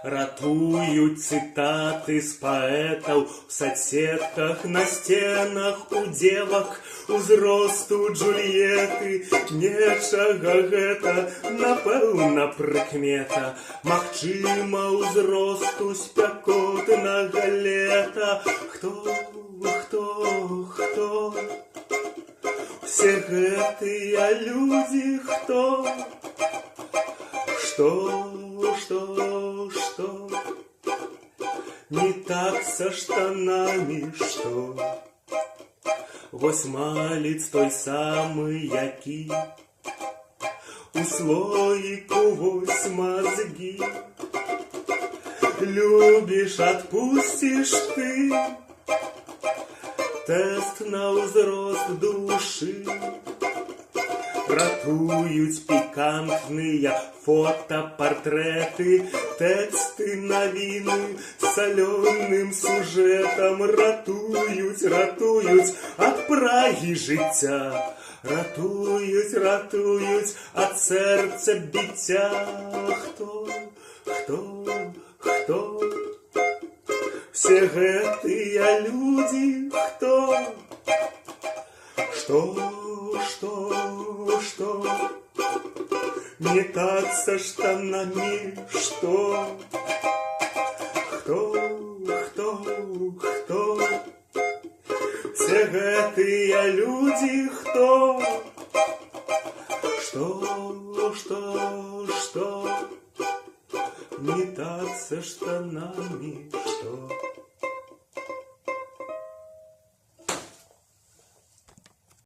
Ратуюць цытаты з паэтаў у сацсетках, на сценах у дзевак узросту Джульеты. Нечага гэта, напэўна, прыкмета, магчыма, узросту спякотнага лета. Хто, хто, хто? Усе гэтыя людзі хто? Што, што, што? Не так са штанамі, што? Вось малец той самы, які у слоіку, вось мазгі. Любіш, адпусціш ты. Тэст на ўзрост душы. Ратуюць пікантныя фотапартрэты, тэксты, навіны з салёным сюжэтам ратуюць, ратуюць ад прагі жыцця. Ратуюць, ратуюць ад сэрца біцця. Хто, хто, хто? Усе гэтыя людзі хто? Што, што, што? Не так са штанамі, што? Хто, хто, хто? Усе гэтыя людзі хто? Што, што, што? Не так са штанамі, што?